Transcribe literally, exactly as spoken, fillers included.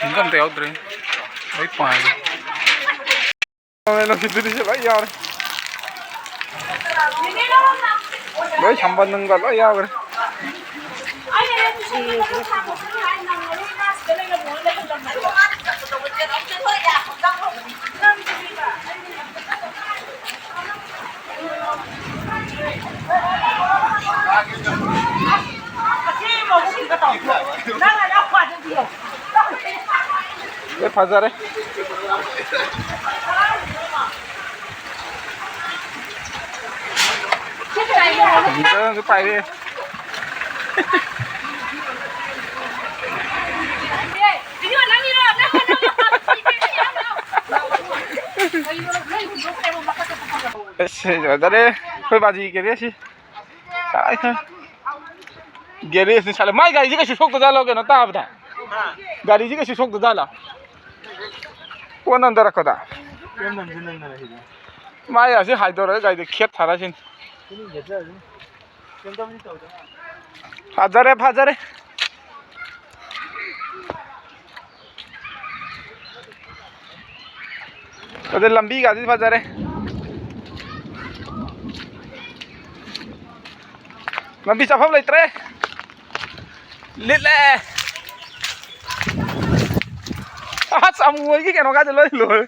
Income ꯑꯝꯇ ꯌꯥꯎꯗ꯭ꯔꯦ꯫ ꯂꯣꯏ ꯄꯥꯏꯔꯦ꯫ ꯅꯨꯡꯁꯤꯠꯇꯨꯗꯤꯁꯨ ꯂꯣꯏ ꯌꯥꯎꯔꯦ꯫ ꯂꯣꯏ ꯁꯝꯕꯜ ꯅꯨꯡꯒ ꯂꯣꯏ ꯌꯥꯎꯈ꯭ꯔꯦ꯫ ꯑꯦ, ꯐꯖꯔꯦ꯫ ꯐꯖꯅꯁꯨ ꯄꯥꯏꯔꯦ꯫ ꯑꯁ, ꯐꯖꯔꯦ꯫ ꯑꯩꯈꯣꯏ ꯕꯥꯖꯤ ꯀꯦꯔꯦꯁꯤ꯫ ꯒꯦꯔꯦꯖꯅꯤ ꯁꯥꯂꯦ꯫ ꯃꯥꯏ ꯒꯥꯔꯤꯁꯤ ꯀꯩꯁꯨ ꯁꯣꯛꯇꯖꯥꯠꯂꯣ ꯀꯩꯅꯣ ꯇꯥꯕꯗ? ꯒꯥꯔꯤꯁꯤ ꯀꯩꯁꯨ ꯁꯣꯛꯇꯖꯥꯠꯂꯣ? ꯄꯣꯠ ꯅꯟꯊꯔꯛꯄꯗ꯫ ꯃꯥꯏ ꯑꯁꯤ ꯍꯥꯏꯗꯣꯔꯛꯑꯒ ꯒꯥꯔꯤꯗ ꯈꯦꯠ ꯊꯥꯔꯁꯤꯅꯤ꯫ ꯐꯖꯔꯦ, ꯐꯖꯔꯦ꯫ ꯑꯗꯩ ꯂꯝꯕꯤꯒꯗꯤ ꯐꯖꯔꯦ꯫ ꯂꯝꯕꯤ ꯆꯠꯐꯝ ꯂꯩꯇ꯭ꯔꯦ꯫ ꯂꯤꯠꯂꯦ꯫ ꯑꯁ, ꯑꯃꯨ ꯍꯣꯏꯒꯤ ꯀꯩꯅꯣꯒꯗꯤ ꯂꯣꯏ ꯂꯣꯏ꯫